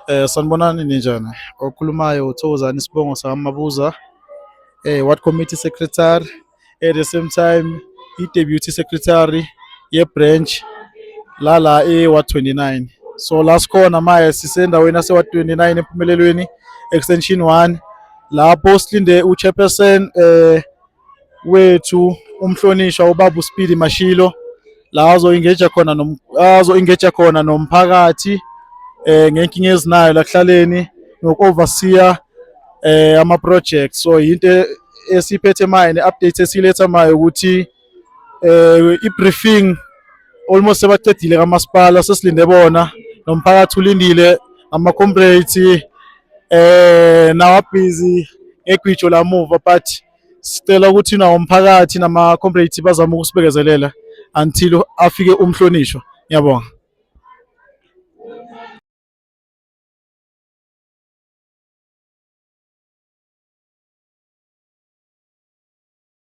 Sanibonani, ninjani? Okhulumayo uThokozani isibongo sakaMabuza, ward committee secretary, at the same time i-deputy secretary ye-branch la e-ward 29. So la sikhona manje sisendaweni yase-ward 29 eMpumelelweni extension 1, lapho silinde u-chairperson wethu, umhlonishwa ubaba uSpeedy Mashilo, la azo-engage khona nom azo-engage khona nomphakathi ngenkinga ezinayo la kuhlaleni noku-oversee ama projects. So into esiphethe manje ne-update esiletha manje ukuthi i-briefing almost sebacedile kamasipala, sesilinde bona nomphakathi ulindile, ama-comrades nawa busy ngegwijo lamuva, but sicela ukuthi nawo umphakathi nama-comrades bazame ukusibekezelela until afike umhlonishwa. Ngiyabonga.